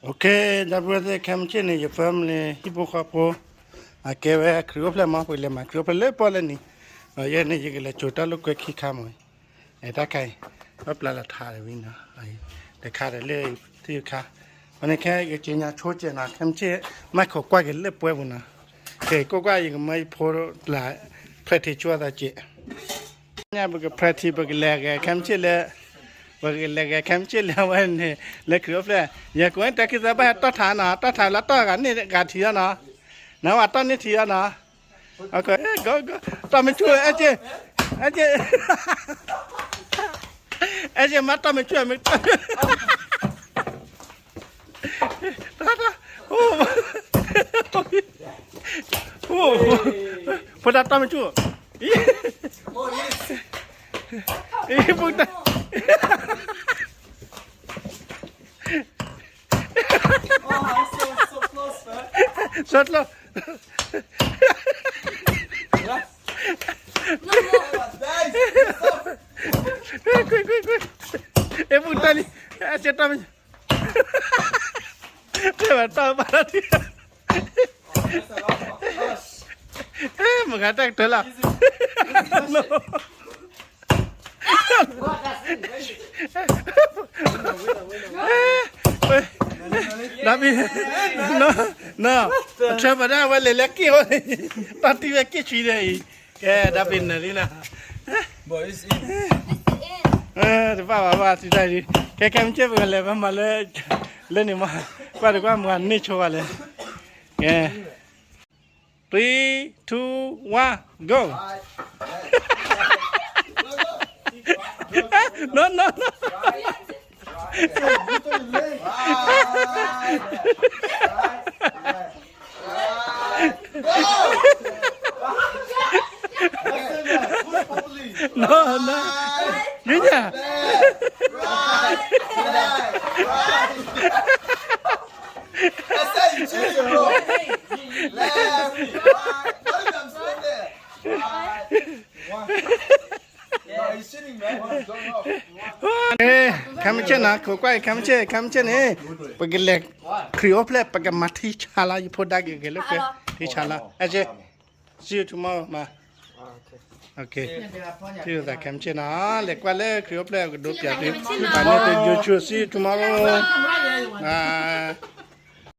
Okay, ဒီပုၢ်ဝဲၢ်သ့ၣ် ခဲမုၢ်ဆ့ၣ်န့ၣ် ယ family ဟံၣ်ဖိဃီဖိ အကဲဝဲခရံာ်အိၣ်ဖျဲၣ်မး ပကလဲၤမၤခရံာ်အိၣ်ဖျဲၣ်လၢပီၣ်လဲၣ်နံၤ, ဒီးယဲန့ၣ် ယကလဲၤစိာ်တၢ်လိာ်ကွဲခံခါမး, အဲၣ်တၢ်ခါအံၤ ပပျၢ်လီၤထးတဝံၤနီၤ, တခါဒီးလၢထံခါ, အန့ၣ်ခဲကက့ၤညါဆိကဲးနီၤ ခဲမုၢ်ဆ့ၣ် မၤခိးကွၢ်က့ၤလၢပှဲၤပူၤနီၤ, ကဲကွၢ်ကွၢ်ယကမၢယဖိပျၢ် practice ဆိအသးကဲး ညါပက practice ပကလဲၤဂဲၤခဲမုၢ်ဆ့ၣ်လၢ, ပကလဲၤဂဲၤခဲမုၢ်ဆ့ၣ်လၢအဝဲန့ၣ် လၢခရံာ်အိၣ်ဖျဲၣ်, ယကွၢ်တၢ်ခံသၢဘၣ်ဟဲတီၢ်ထးနီၤ, တီၢ်ထးလၢတီၢ်ဂၤန့ၣ်ဂၤထံးအီၤနီၤ, နဝဲတီၢ်န့ၢ်ထံးအီၤနီၤ, တီၢ်မ့ၢ်ဆူၣ် အဲၣ်က့, အဲၣ်က့, အဲၣ်က့မး တီၢ်မ့ၢ်ဆူၣ်မ့ၢ် ဖိဒၣ်တီၢ်မ့ၢ်ဆူၣ်, ဖိဒၣ်, ဆၢကျိ, အဲၣ်ပူၤတၢ်လံ, အဲၣ်က့တီၢ်မ့ၢ်, တဲဘၣ်တီၢ်ဘၣ်လီၤထံ, မ့ၢ်ဂၤတၢ်ကတၢၢ်လီၤ, ဒီးမ့ၢ်, နီၤ, နီၤ, ပထၢပဒၣ်ဝဲလဲၤလၢက့ၣ်ဝဲ, တၢ်တံၢ်ဝဲက့ၣ်ဆံးန့ၣ်အံၤ, ကဲ ဒီးပ့ၤနၢ်လံနီၤ, တဘၣ်ဘၣ်ဘၣ် စံးတၢ်အံၤ, ကဲ ခဲမုၢ်ဆ့ၣ်ပကလဲၤဘၣ်မၤလၢ, လၢန့ၣ်မး, ကွၢ်တကွၢ်မၤန့ၢ်ဆိဝဲလဲၣ်, ကဲ three, two, one, go. No, no, no. No, no. Junior. Hey, ခဲမုၢ်ဆ့ၣ်နီၤ, ခိးကွၢ်အံၤ ခဲမုၢ်ဆ့ၣ်, ခဲမုၢ်ဆ့ၣ်န့ၣ်, ပကလဲၤခရံာ်အိၣ်ဖျဲၣ် ပကမၤထံဆါလီၤ, ယဖိဒါက့ၤဂ့ၤလၢပှဲၤ ထံဆါလီၤ, အဲၣ်က့, see you tomorrow မး, ထံၣ်သးခဲမုၢ်ဆ့ၣ်နီၤ, လဲၤကွၢ်လၢခရံာ်အိၣ်ဖျဲၣ် ကဒိပၠးသု, ပာ်န့ၢ်သု YouTube, see you tomorrow, bye.